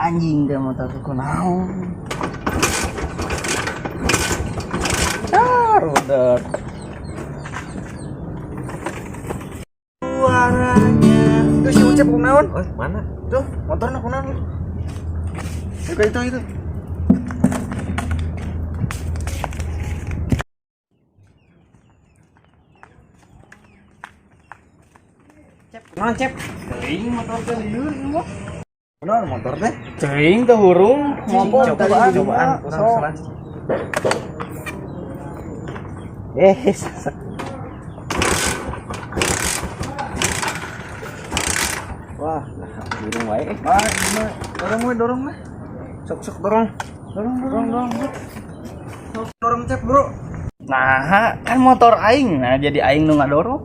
Anjing teh motor teh kunaon. Ah, rudet. Suaranya. Itu si Ucep kunaon? Oh, mana? Tuh, motorna kunaon? Itu itu itu. Cep, kunaon Cep? Teuing motor teh lieur ieu mah. Kunaon motor teh? Teuing teh hurung, ngopo Cobaan, cobaan, kurang salah. Eh, sesek. Wah, nah, burung wae. Ah, ini dorong we, dorong we. Sok sok dorong. Dorong, dorong, dorong. Sok dorong Cep, Bro. Nah, kan motor aing. Nah, jadi aing nu ngadorong.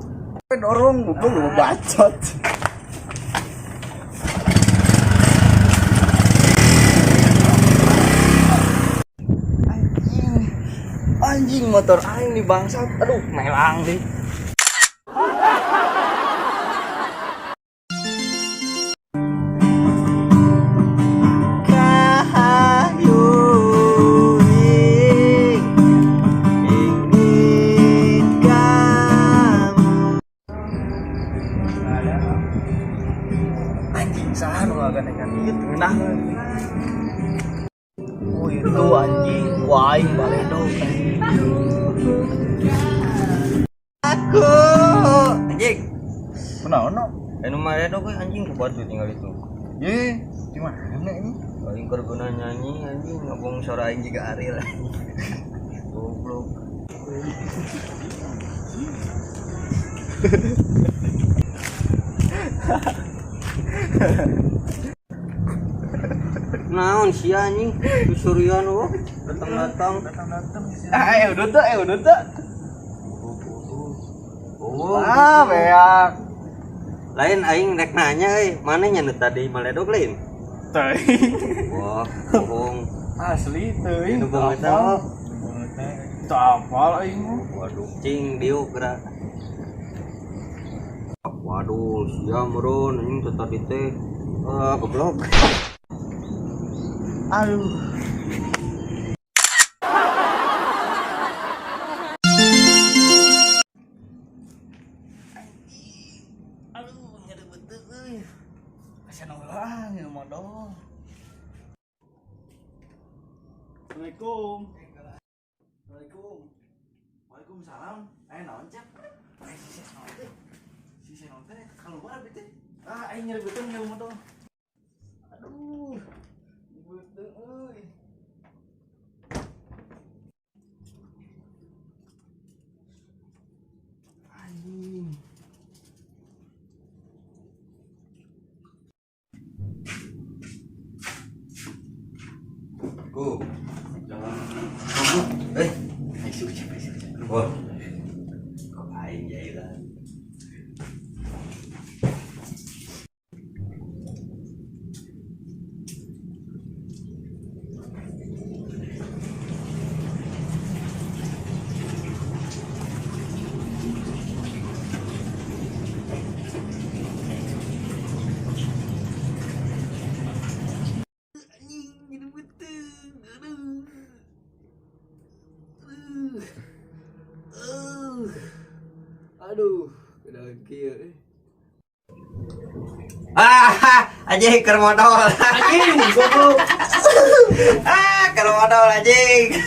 Dorong, goblok lu bacot. Anjing. Anjing motor aing di bangsat. Aduh, melang deh. Anjing saha nu ngagandengan ieu teu ngeunah. Oh itu anjing, ku aing baledog anjing. Aku anjing. Kunaon no? Anu mah dong anjing ku batu tinggal itu. Ye, di mana ini? Aing keur guna nyanyi anjing ngomong suara aing juga Ariel. Goblok. Naon sia anjing? Susurian oh, datang-datang. Ah, udah tuh, udah tuh. Oh, Ah, beak. lain aing rek nanya euy, mana nya nu tadi maledog lain? Teuing. Wah, bohong. Asli teuing. Nu banget mah. Teu apal aing mah. Waduh, cing diuk gerak. Waduh, sia meureun anjing teh tadi teh. Ah, goblok. Aduh. Aduh, nyeri beuteung euy. Kasihan ulah nyeun modal. Assalamualaikum. Assalamualaikum. Waalaikumsalam. Eh, naon, Cep? Eh, si Seno teh. Si Seno teh keluar abdi teh. Ah, aing nyeri beuteung nyeun modal. Aduh. Beuteung euy. Anjing. Ku. Jangan. Eh, Ai si Ucep, ai si Ucep. wah. Kok aing jailan. Anjing, jadi beuteung. Aduh. Aduh. Aduh. Aduh, kedahan kieu eh. Ah, anjing keur modal. Anjing, goblok. Ah, keur modal anjing.